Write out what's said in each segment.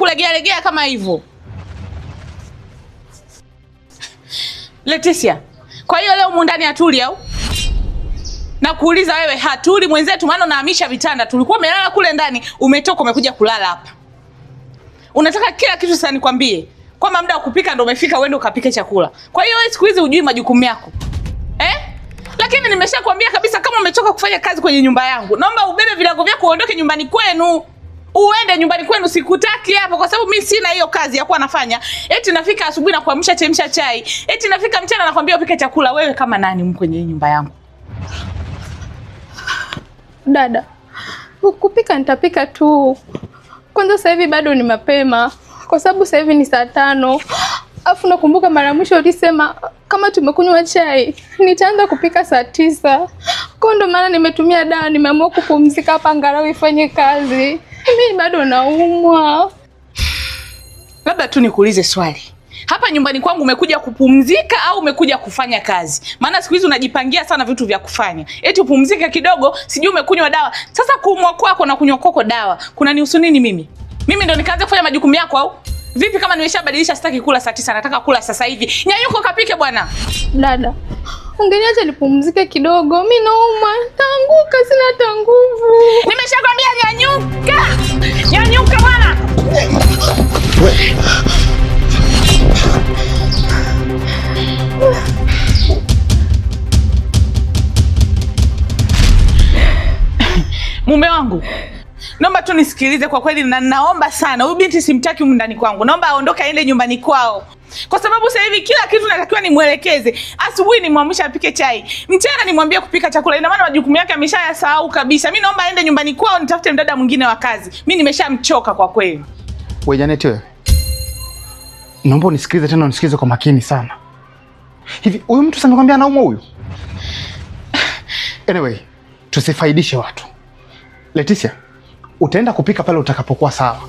kulegea legea kama hivyo. Leticia, kwa hiyo leo mundani hatuli au? Na kuuliza wewe hatuli mwenzetu, maana unahamisha vitanda. Tulikuwa umelala kule ndani, umetoka umekuja kulala hapa. Unataka kila kitu sasa nikwambie kwamba muda wa kupika ndio umefika, uende ukapike chakula. Kwa hiyo wewe siku hizi hujui majukumu yako. Eh? Lakini nimeshakwambia kabisa kama umechoka kufanya kazi kwenye nyumba yangu, naomba ubebe vilago vyako uondoke nyumbani kwenu. Uende nyumbani kwenu, sikutaki hapo kwa sababu mimi sina hiyo kazi ya kuwa nafanya. Eti nafika asubuhi na kuamsha chemsha chai. Eti nafika mchana nakwambia upike chakula. Wewe kama nani mko kwenye nyumba yangu? Dada, kupika nitapika tu. Kwanza sasa hivi bado ni mapema kwa sababu sasa hivi ni 5:00. Afu nakumbuka mara mwisho ulisema kama tumekunywa chai nitaanza kupika 9:00. Kwa ndo maana nimetumia dawa, nimeamua kupumzika hapa angalau ifanye kazi. Mimi bado naumwa. Labda tu nikuulize swali. Hapa nyumbani kwangu umekuja kupumzika au umekuja kufanya kazi? Maana siku hizi unajipangia sana vitu vya kufanya. Eti upumzike kidogo, sijui umekunywa dawa. Sasa kuumwa kwako na kunywa kwako dawa kunanihusu nini mimi? Mimi ndo nikaanza kufanya majukumu yako au? Vipi kama nimeshabadilisha, sitaki kula 9:00, nataka kula sasa hivi. Nyanyuka kapike bwana. Dada, ungeniacha nipumzike kidogo. Mimi naumwa, taanguka, sina hata nguvu. Nimeshakwambia nyanyuka. Nyanyuka bwana. Mume wangu, naomba tu nisikilize kwa kweli, na naomba sana. Huyu binti simtaki humu ndani kwangu. Naomba aondoke aende nyumbani kwao. Kwa sababu sasa hivi kila kitu natakiwa nimuelekeze. Asubuhi nimwamshe apike chai, mchana nimwambie kupika chakula. Ina maana majukumu yake ameshayasahau kabisa. Mimi naomba aende nyumbani kwao, nitafute mdada mwingine wa kazi. Mimi nimeshamchoka kwa kweli. Wewe Janet wewe, naomba unisikilize tena, unisikilize kwa makini sana. Hivi huyu mtu sasa amekwambia anaumwa huyu? Anyway, tusifaidishe watu. Leticia, utaenda kupika pale utakapokuwa sawa.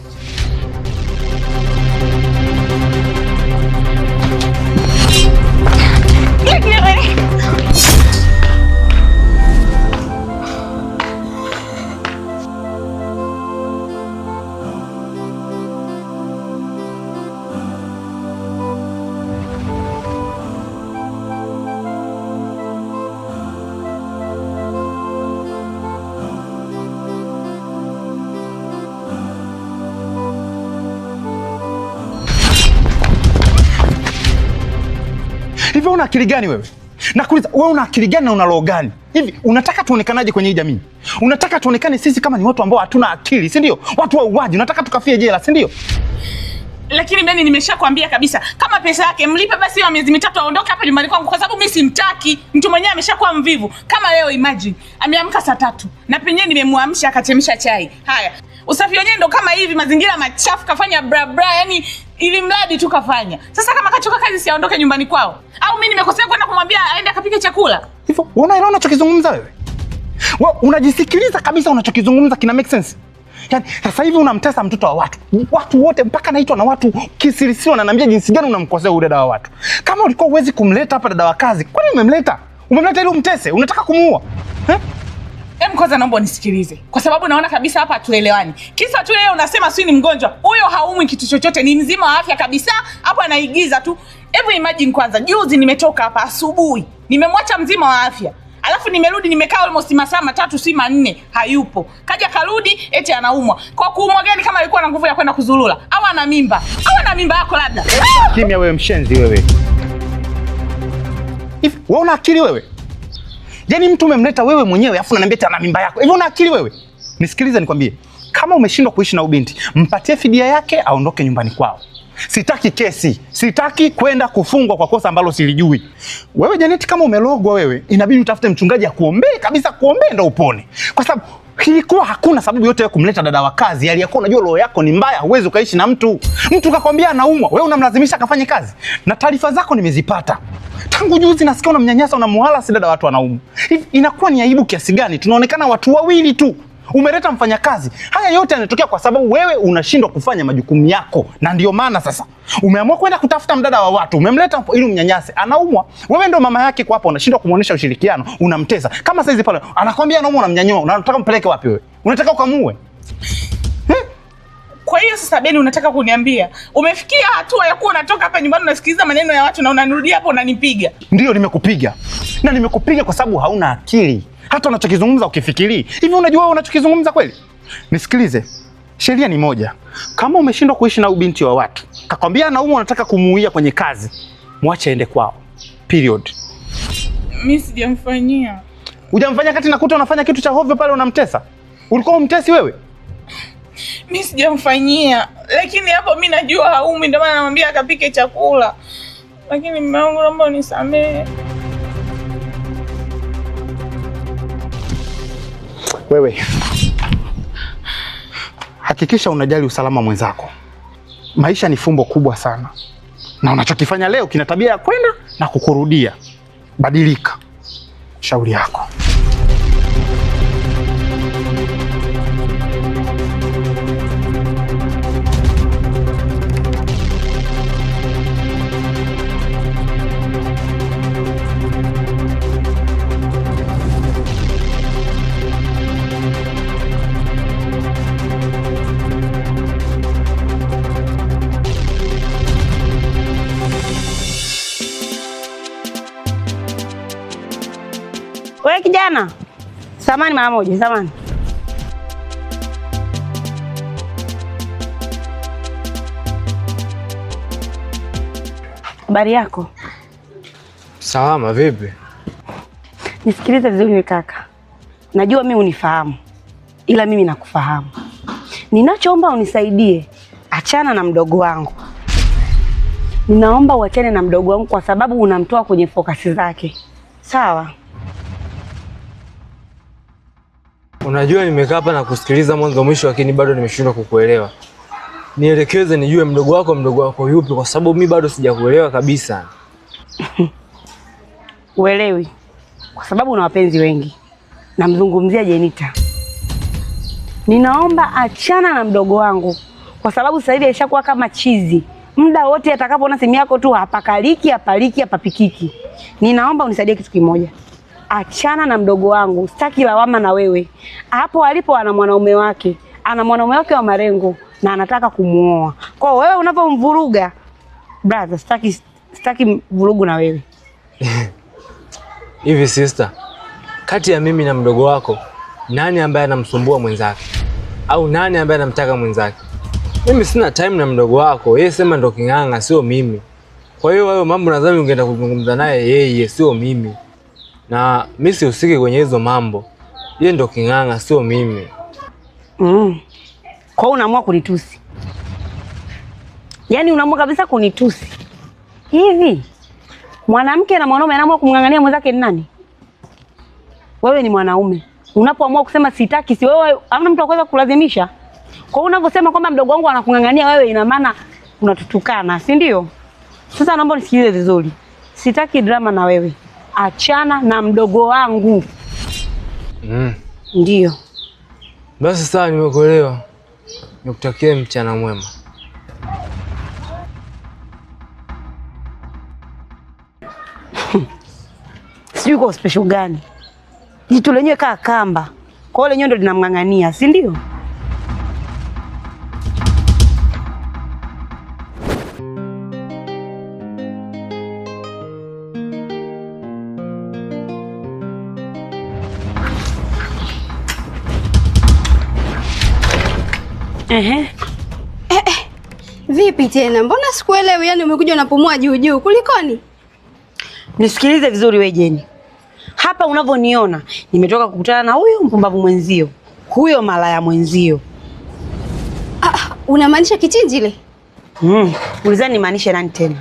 Hivi una akili gani wewe? Nakuuliza, wewe una akili gani na una roho gani? Hivi unataka tuonekanaje kwenye hii jamii? Unataka tuonekane sisi kama ni watu ambao hatuna akili, si ndio? Watu wauaji, unataka tukafie jela, si ndio? Lakini mimi nimeshakwambia kabisa, kama pesa yake mlipe basi ya miezi 3 aondoke hapa nyumbani kwangu, kwa sababu mimi simtaki. Mtu mwenyewe ameshakuwa mvivu. Kama leo imagine, ameamka 3:00 na penyewe nimemwamsha akachemsha chai. Haya, usafi wenyewe ndo kama hivi, mazingira machafu, kafanya bra bra, yani ili mradi tu kafanya. Sasa kama kachoka kazi, si aondoke nyumbani kwao? Au mimi nimekosea kwenda kumwambia aende akapike chakula? Hivyo unaelewa unachokizungumza wewe? Wewe unajisikiliza kabisa unachokizungumza kina make sense? Yaani sasa hivi unamtesa mtoto wa watu. Watu wote mpaka naitwa na watu kisirisiri wananiambia jinsi gani unamkosea huyu dada wa watu. Kama ulikuwa huwezi kumleta hapa dada wa kazi, kwa nini umemleta? Umemleta ili umtese? Unataka kumuua? Eh? Em, kwanza naomba unisikilize. Kwa sababu naona kabisa hapa hatuelewani. Kisa tu yeye unasema si ni mgonjwa. Huyo haumwi kitu chochote, ni mzima wa afya kabisa. Hapo anaigiza tu. Hebu imagine kwanza, juzi nimetoka hapa asubuhi. Nimemwacha mzima wa afya. Alafu nimerudi nimekaa almost masaa 3 si 4 hayupo. Kaja karudi eti anaumwa. Kwa kuumwa gani kama alikuwa na nguvu ya kwenda kuzurura? Au ana mimba? Au ana mimba yako labda? Kimya wewe mshenzi wewe. Hivi wewe una akili wewe? Yaani mtu umemleta wewe mwenyewe afu unaniambia ana mimba yako. Hivi una akili wewe? Nisikilize nikwambie. Kama umeshindwa kuishi na ubinti, mpatie fidia yake aondoke nyumbani kwao. Sitaki kesi, sitaki kwenda kufungwa kwa kosa ambalo silijui. Wewe Janet, kama umelogwa wewe, inabidi utafute mchungaji akuombee kabisa, kuombee ndo upone. Kwa sababu ilikuwa hakuna sababu yote ya kumleta dada wa kazi, aliyakuwa unajua roho yako ni mbaya, huwezi ukaishi na mtu. Mtu kakwambia anaumwa, wewe unamlazimisha akafanye kazi. Na taarifa zako nimezipata. Tangu juzi nasikia unamnyanyasa, unamwala si dada watu anaumwa. Hivi inakuwa ni aibu kiasi gani? Tunaonekana watu wawili tu. Umeleta mfanyakazi. Haya yote yanatokea kwa sababu wewe unashindwa kufanya majukumu yako. Na ndio maana sasa umeamua kwenda kutafuta mdada wa watu, umemleta ili umnyanyase. Anaumwa. Wewe ndio mama yake kwa hapo, unashindwa kumuonesha ushirikiano, unamtesa. Kama saizi pale anakwambia anaumwa, unamnyanyua, unataka umpeleke wapi wewe? Unataka ukamue? Kwa hiyo sasa Beni, unataka kuniambia umefikia hatua ya kuwa unatoka hapa nyumbani unasikiliza maneno ya watu na unanirudia hapo unanipiga? Ndio, nimekupiga. Na nimekupiga kwa sababu hauna akili. Hata unachokizungumza ukifikiri. Hivi unajua wewe unachokizungumza kweli? Nisikilize. Sheria ni moja. Kama umeshindwa kuishi na ubinti wa watu, kakwambia anaumwa, unataka kumuuia kwenye kazi, mwache aende kwao. Period. Mimi sijamfanyia. Hujamfanyia kati nakuta unafanya kitu cha hovyo pale unamtesa. Ulikuwa umtesi wewe? Mimi sijamfanyia. Lakini hapo mimi najua haumi, ndio maana namwambia akapike chakula. Lakini mume wangu naomba unisamehe. Wewe, hakikisha unajali usalama mwenzako. Maisha ni fumbo kubwa sana. Na unachokifanya leo kina tabia ya kwenda na kukurudia. Badilika. Shauri yako. Wewe kijana, samani mara moja, samani. Habari yako? Salama, vipi? Nisikilize vizuri wewe kaka. Najua mimi unifahamu, ila mimi nakufahamu. Ninachoomba unisaidie, achana na mdogo wangu. Ninaomba uachane na mdogo wangu kwa sababu unamtoa kwenye fokasi zake. Sawa? Unajua nimekaa hapa na kusikiliza mwanzo mwisho, lakini bado nimeshindwa kukuelewa. Nielekeze nijue mdogo wako yupi, kwa sababu mimi bado sijakuelewa kabisa. Uelewi kwa sababu una wapenzi wengi. Namzungumzia Jenita. Ninaomba achana na mdogo wangu kwa sababu sasa hivi alishakuwa kama chizi. Muda wote atakapoona simu yako tu hapakaliki, hapaliki, hapapikiki. Ninaomba unisaidie kitu kimoja. Achana na mdogo wangu, sitaki lawama na wewe. Hapo alipo ana mwanaume wake, ana mwanaume wake wa marengo na anataka kumuoa. Kwa wewe unapomvuruga, brother, sitaki vurugu na wewe. Hivi sister, kati ya mimi na mdogo wako, nani ambaye anamsumbua mwenzake? Au nani ambaye anamtaka mwenzake? Mimi sina time na mdogo wako, yeye sema ndo king'ang'a, sio mimi. Kwa hiyo wewe mambo nadhani ungeenda kuzungumza naye yeye, sio mimi. Na mimi sihusiki kwenye hizo mambo. Yeye ndo king'ang'a, sio mimi. Kwa hiyo unaamua kunitusi. Yaani unaamua kabisa kunitusi. Hivi mwanamke na mwanaume anaamua kumng'ang'ania mwenzake ni nani? Wewe ni mwanaume. Unapoamua kusema sitaki, si wewe hamna mtu akaweza kukulazimisha. Kwa hiyo unaposema kwamba mdogo wangu anakung'ang'ania wewe, ina maana unatutukana, si ndio? Sasa naomba unisikilize vizuri. Sitaki drama na wewe. Achana na mdogo wangu. Ndio. Basi sawa, nimekuelewa. Nikutakie mchana mwema. Sijui kwa special gani. Jitu lenyewe kaa kamba. Kwa hiyo lenyewe ndio linamng'ang'ania, si ndio? Ehe. Vipi tena? Mbona sikuelewi? Yaani umekuja unapumua juu juu. Kulikoni? Nisikilize vizuri wewe Jeni. Hapa unavyoniona, nimetoka kukutana na huyo mpumbavu mwenzio. Huyo malaya mwenzio. Ah, unamaanisha kichinjile? Ulizani nimaanishe nani tena?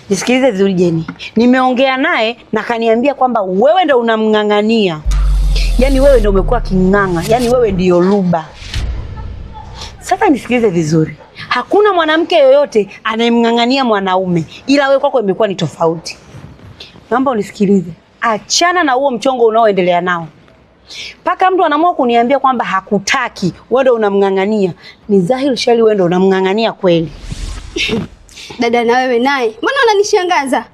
Nisikilize vizuri Jeni. Nimeongea naye na kaniambia kwamba wewe ndio unamng'ang'ania. Yaani wewe ndio umekuwa king'ang'a. Yaani wewe ndio luba. Sasa nisikilize vizuri. Hakuna mwanamke yoyote anayemng'ang'ania mwanaume, ila wewe kwako imekuwa ni tofauti. Naomba unisikilize. Achana na huo mchongo unaoendelea nao. Paka mtu anaamua kuniambia kwamba hakutaki, wewe ndio unamng'ang'ania. Ni dhahiri shali wewe ndio unamng'ang'ania kweli. Dada na wewe naye, mbona unanishangaza?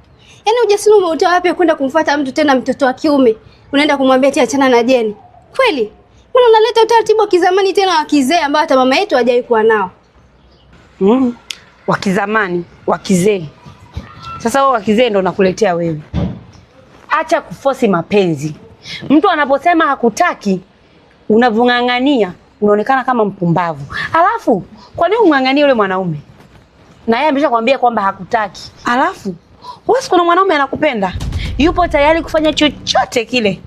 Yaani ujasiri umeutoa wapi kwenda kumfuata mtu tena mtoto wa kiume? Unaenda kumwambia eti achana na Jeni. Kweli? Mbona unaleta utaratibu wa kizamani tena wa kizee ambao hata mama yetu hajawahi kuwa nao? Wa kizamani, wa kizee. Sasa wewe wa kizee ndo nakuletea wewe. Acha kufosi mapenzi. Mtu anaposema hakutaki, unavung'ang'ania, unaonekana kama mpumbavu. Alafu, kwa nini ung'ang'anie yule mwanaume? Na yeye ameshakwambia kwamba hakutaki. Alafu, wewe kuna mwanaume anakupenda, yupo tayari kufanya chochote kile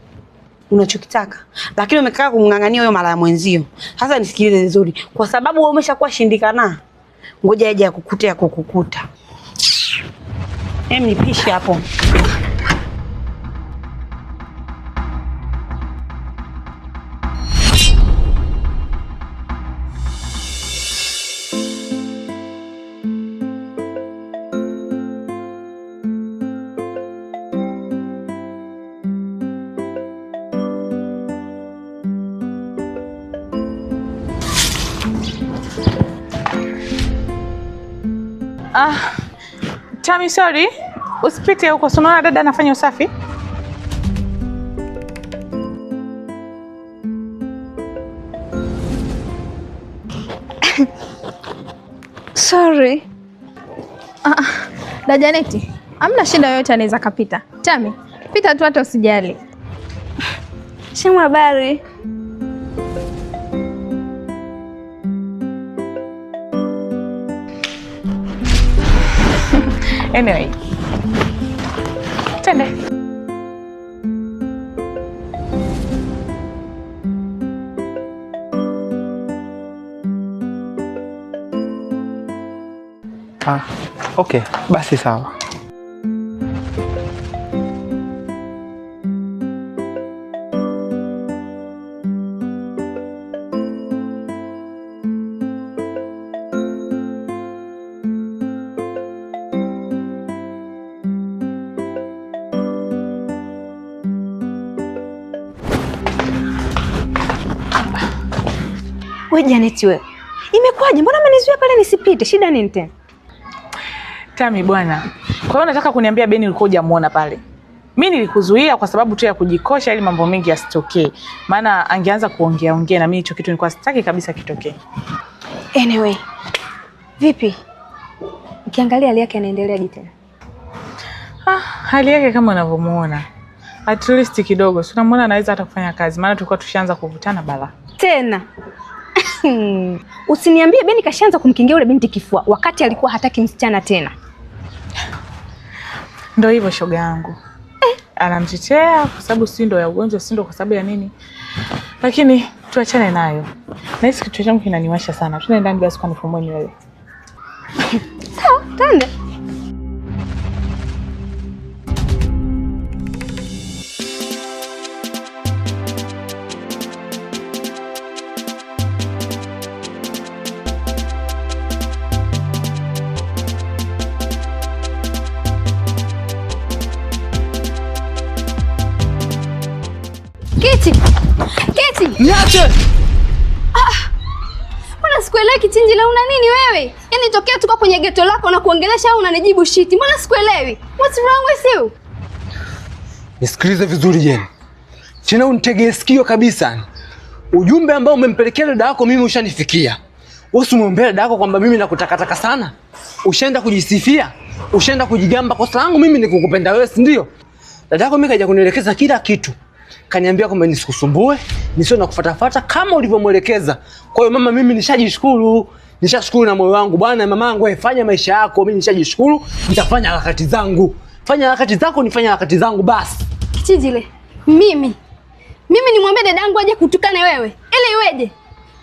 unachokitaka, lakini umekaa kumng'ang'ania huyo mara ya mwenzio. Sasa nisikilize vizuri, kwa sababu wewe umeshakuwa shindikana, ngoja aje akukute ya kukukuta. Hem, nipishe hapo. Tami, sorry. Usipite huko. Si unaona dada anafanya usafi? Sorry. Da Janeti, hamna shida yoyote, anaweza kapita. Tami, pita tu hata usijali. Shemu, habari? Anyway. Twende. Ah, okay, basi sawa. We Janeti wewe. Imekuwaje? Mbona umenizuia pale nisipite? Shida nini tena? Tami bwana. Kwa hiyo unataka kuniambia Beni ulikuwa hujamuona pale? Mimi nilikuzuia kwa sababu tu ya kujikosha ili mambo mengi yasitokee. Maana angeanza kuongea ongea na mimi hicho kitu nilikuwa sitaki kabisa kitokee. Anyway, vipi? Ukiangalia hali yake anaendeleaje tena? Ah, hali yake kama unavyomuona. At least kidogo. Si unamuona anaweza hata kufanya kazi. Maana tulikuwa tushaanza kuvutana bala. Tena. Usiniambie Beni kashaanza kumkingia yule binti kifua wakati alikuwa hataki msichana tena. Ndio hivyo shoga yangu. Anamtetea kwa sababu si ndo ya ugonjwa, si ndo kwa sababu ya nini. Lakini tuachane nayo. Nahisi kichwa changu kinaniwasha sana. Tunaenda ndani basi kwa nifumue nywele. Sawa, twende. Kiti! Kiti! Niache! Mbona sikuelewi Kichinjile, una nini wewe? Yaani tokea tuko kwenye geto lako na kuongelesha au unanijibu shit. Mbona sikuelewi? What's wrong with you? Nisikilize vizuri Jeni. Tena unitegee sikio kabisa. Ujumbe ambao umempelekea dada yako mimi ushanifikia. Wewe usimwombee dada yako kwamba mimi nakutakataka sana. Ushaenda kujisifia, ushaenda kujigamba kosa langu mimi ni kukupenda wewe, si ndio? Dada yako mimi kaja kunielekeza kila kitu. Kaniambia kwamba nisikusumbue, nisiwe na kufatafata kama ulivyomuelekeza. Kwa hiyo mama, mimi nishajishukuru, nishashukuru na moyo wangu. Bwana mamangu, wewe fanya maisha yako, mimi nishajishukuru, nitafanya harakati zangu. Fanya harakati zako, nifanye harakati zangu basi. Kichinjile, mimi nimwambie dadangu aje kutukane wewe ili iweje?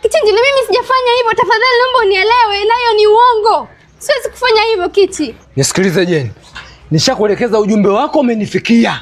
Kichinjile, mimi sijafanya hivyo, tafadhali naomba unielewe, nayo ni uongo. Siwezi kufanya hivyo Kiti. Nisikilize Jeni. Nishakuelekeza ujumbe wako umenifikia.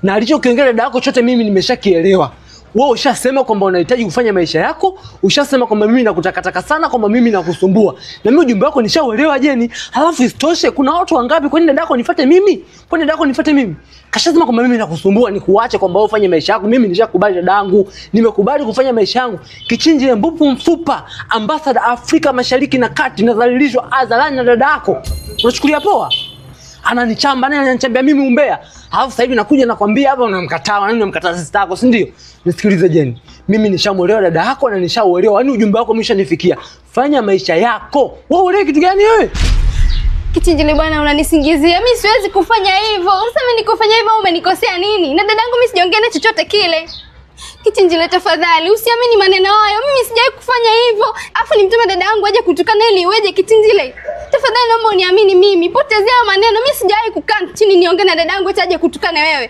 Na alichokiongea dada yako chote mimi nimeshakielewa. Wewe ushasema kwamba unahitaji kufanya maisha yako, ushasema kwamba mimi nakutakataka sana, kwamba mimi nakusumbua. Na mimi ujumbe wako nishauelewa Jeni. Halafu isitoshe kuna watu wangapi, kwani dada yako nifuate mimi? Kwani dada yako nifuate mimi? Kashasema kwamba mimi nakusumbua, nikuache kwamba wewe ufanye maisha yako. Mimi nishakubali dadangu, nimekubali kufanya maisha yangu. Kichinjile mbupu mfupa, ambassador Afrika Mashariki na Kati, nadhalilishwa hadharani na dada yako. Unachukulia poa? Ananichamba, nani ananichambia mimi umbea? Alafu sasa hivi nakuja nakwambia hapa unamkataa, nani unamkataa sister yako, si ndio? Nisikilize Jeni. Mimi nishamuelewa dada yako na nishauelewa. Yaani ujumbe wako umeshanifikia. Fanya maisha yako. Wewe uelewi kitu gani wewe? Kichinjile bwana, unanisingizia. Mimi siwezi kufanya hivyo. Sasa mimi nikufanya hivyo umenikosea nini? Na dadangu mimi sijaongea naye chochote kile. Kichinjile tafadhali, usiamini maneno hayo. Mimi sijawahi kufanya hivyo. Afu nimtume dadangu aje kutukana ili iweje Kichinjile? Tafadhali naomba uniamini mimi. Potezea maneno. Mimi sijawahi kukaa chini niongee na dadangu eti aje kutukana wewe.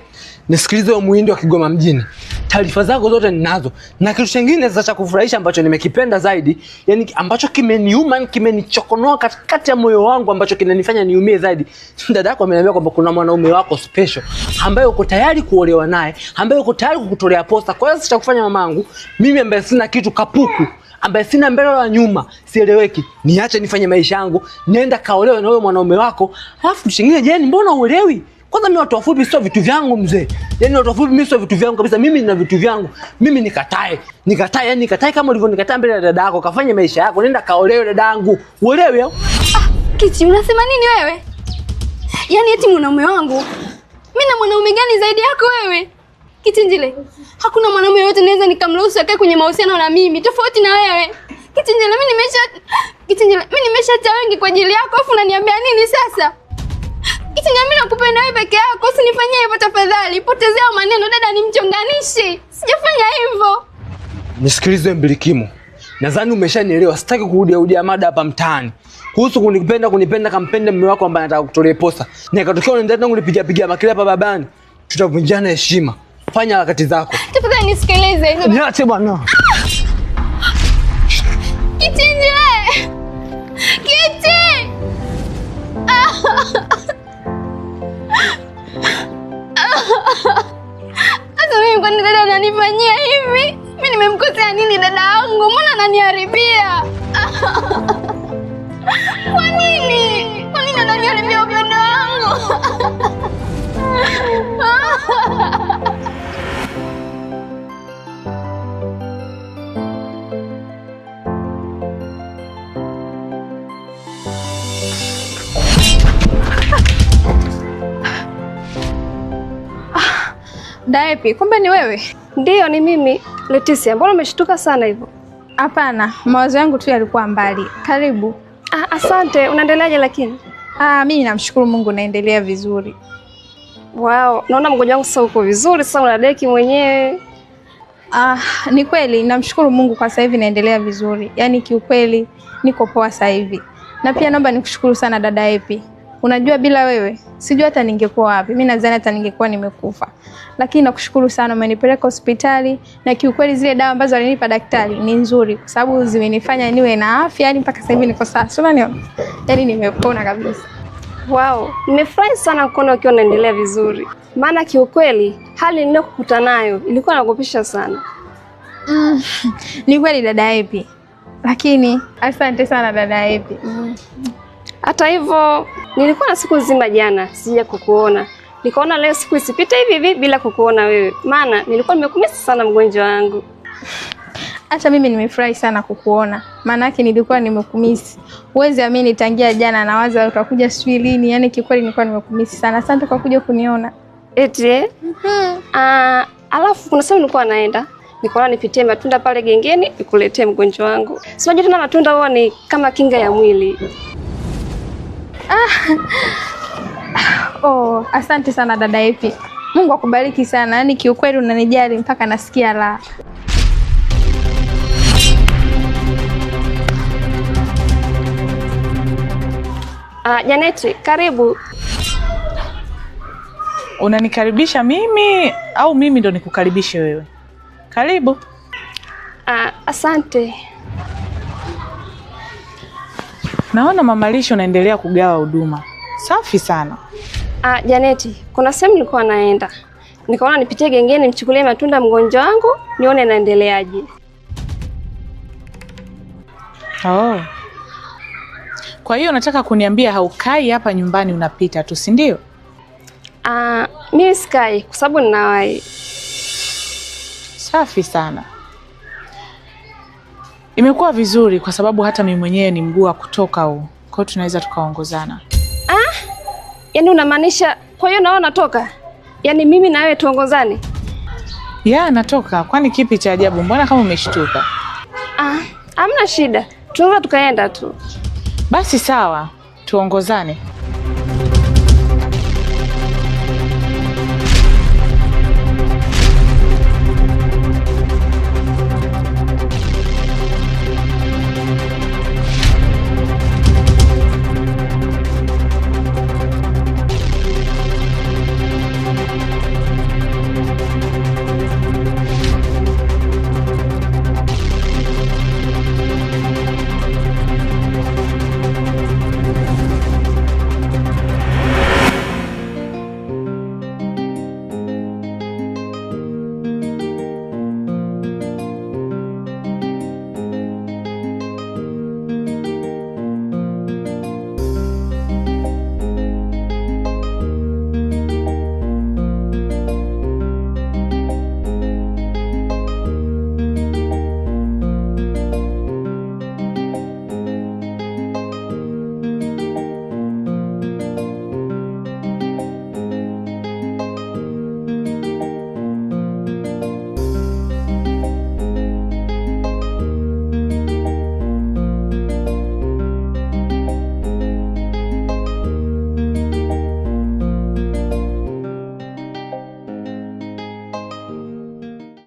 Nisikilize wewe muhindi wa Kigoma mjini. Taarifa zako zote ninazo. Na kitu kingine sasa cha kufurahisha ambacho nimekipenda zaidi, yani ambacho kimeniuma, kimenichokonoa katikati ya moyo wangu, ambacho kinanifanya niumie zaidi. Dada yako ameniambia kwamba kuna mwanaume wako special ambaye uko tayari kuolewa naye, ambaye uko tayari kukutolea posa. Kwa hiyo sasa cha kufanya mamangu, mimi ambaye sina kitu kapuku, ambaye sina mbele wala nyuma, sieleweki, niache nifanye maisha yangu, nenda kaolewe na wewe mwanaume wako. Alafu kingine Jeni, mbona uelewi? Kwanza mimi watu wafupi sio vitu vyangu mzee. Yaani watu wafupi mimi sio vitu vyangu kabisa. Mimi nina vitu vyangu. Mimi nikatae. Nikatae, yani nikatae kama ulivyonikataa mbele ya dada yako. Kafanye maisha yako. Nenda kaolewe dadangu. Uelewe au? Ah, Kichi unasema nini wewe? Yaani eti mwanaume wangu. Mimi na mwanaume gani zaidi yako wewe? Kichinjile, hakuna mwanaume yote naweza nikamruhusu akae kwenye mahusiano na mimi tofauti na wewe. Kichinjile, mimi nimeshaacha wengi kwa ajili yako, afu unaniambia nini sasa? Kichinjile, mimi nakupenda wewe peke yako, usinifanyie hivyo tafadhali. Potezea maneno dada, nimchonganishi. Sijafanya hivyo. Nisikilize mbilikimu. Nadhani umeshanielewa. Sitaki kurudia mada hapa mtaani. Kuhusu kunipenda kampende mume wako ambaye anataka kutolea posa. Na ikatokea unaendelea kunipiga piga makelele hapa babani, tutavunjana heshima. Fanya harakati zako. Tafadhali nisikilize. Niache bwana. Kichinjile. Kiti. Sasa mimi kwa nini dada ananifanyia hivi? Mimi nimemkosea nini dada yangu? Mbona ananiharibia? Kwa nini? Kwa nini ananiharibia upendo wangu? Daepi, kumbe ni wewe? Ndiyo, ni mimi. Leticia, mbona umeshtuka sana hivyo? Hapana, mawazo yangu tu yalikuwa mbali. Karibu. Ah, asante. Unaendeleaje lakini? Ah, mimi namshukuru Mungu naendelea vizuri. Wow, naona mgonjwa wangu sasa uko vizuri, sasa unadeki mwenyewe. Ah, ni kweli namshukuru Mungu kwa sasa hivi naendelea vizuri. Yaani kiukweli niko poa sasa hivi. Na pia naomba nikushukuru sana dada Epi. Unajua bila wewe sijui hata ningekuwa wapi. Mimi nadhani hata ningekuwa nimekufa. Lakini nakushukuru sana, umenipeleka hospitali na kiukweli zile dawa ambazo alinipa daktari ni nzuri kwa sababu zimenifanya niwe na afya, yani mpaka sasa hivi niko sawa. Sio unaniona? Yaani nimepona kabisa. Wow, nimefurahi sana kuona ukiwa unaendelea vizuri. Maana kiukweli hali niliyokukuta nayo ilikuwa inaogopesha sana. Ni kweli dada Epi. Lakini asante sana dada Epi. Hata hivyo nilikuwa na siku nzima jana sija kukuona. Nikaona leo siku isipite hivi hivi bila kukuona wewe. Maana nilikuwa nimekumisi sana mgonjwa wangu. Hata mimi nimefurahi sana kukuona. Maana yake nilikuwa nimekumisi. Huwezi amini tangia jana nawaza utakuja sijui lini. Yaani kikweli nilikuwa nimekumisi sana. Asante kwa kuja kuniona. Eti? Alafu kuna sehemu nilikuwa naenda. Nikaona nipitie matunda pale gengeni nikuletee mgonjwa wangu. Si unajua tena matunda huwa ni kama kinga ya mwili. Oh, asante sana dada Epi. Mungu akubariki sana. Yaani kiukweli unanijali mpaka nasikia raha. Janeti, karibu. Unanikaribisha mimi au mimi ndo nikukaribishe wewe? Karibu. Asante. Naona mama lishe unaendelea kugawa huduma. Safi sana. Janeti, kuna sehemu nilikuwa naenda. Nikaona nipitie gengeni nimchukulie matunda mgonjwa wangu, nione naendeleaje. Oh. Kwa hiyo unataka kuniambia haukai hapa nyumbani unapita tu, si ndio? Mimi sikai kwa sababu ninawahi. Safi sana. Imekuwa vizuri kwa sababu hata mimi mwenyewe ni mguu wa kutoka huu. Kwa hiyo tunaweza tukaongozana. Yaani unamaanisha kwa hiyo naona natoka? Yaani mimi na wewe tuongozane? Ya, natoka. Kwani kipi cha ajabu? Mbona kama umeshtuka? Ah, hamna shida. Tunaweza tukaenda tu. Basi sawa, tuongozane.